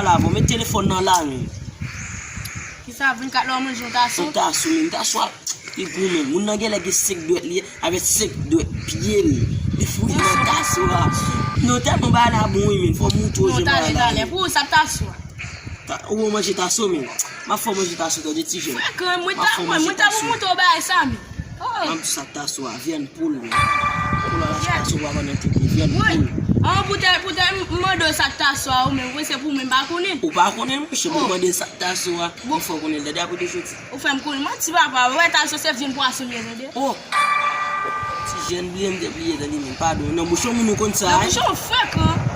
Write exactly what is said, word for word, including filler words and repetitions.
Ala bon, met telefòn nan la men. Kisa, vennkat lè w manje yon taso? Yon taso men, taso a pi gou men. Moun nan genlè gen senk dwèt li avèk senk dwèt pye l. Li foure nan taso a. Non, tèlman bagay la bon wi men, fò m moutre w Non, jan bagay talè, la talè. ye. Pou ou sa taso a? Ta- Ou manje taso men. M ap fè w manje taso tande ti jèn. Frekan, mwen M ap ta, fè w manje mwen ta pou taso. Montre w bagay sa men. M ap di sa taso a, vyann poul men. Pou la taso a pa nan tete, vyann Woy, poul. An pou tèl, pou tèl m mande w sa taso a ou menm, vre se pou mwen m pa konnen. Ou pa konnen monchè, bon mande sa taso a. M fè w konnen l tande apre de jodi. Ou fè m konnen manti papa, wè taso se vyann pwason ye tande. Oh! Ti jèn bliye m te bliye tande men, padon. Nan bouch yon moun ou konn sa. Nan bouch yon frekan.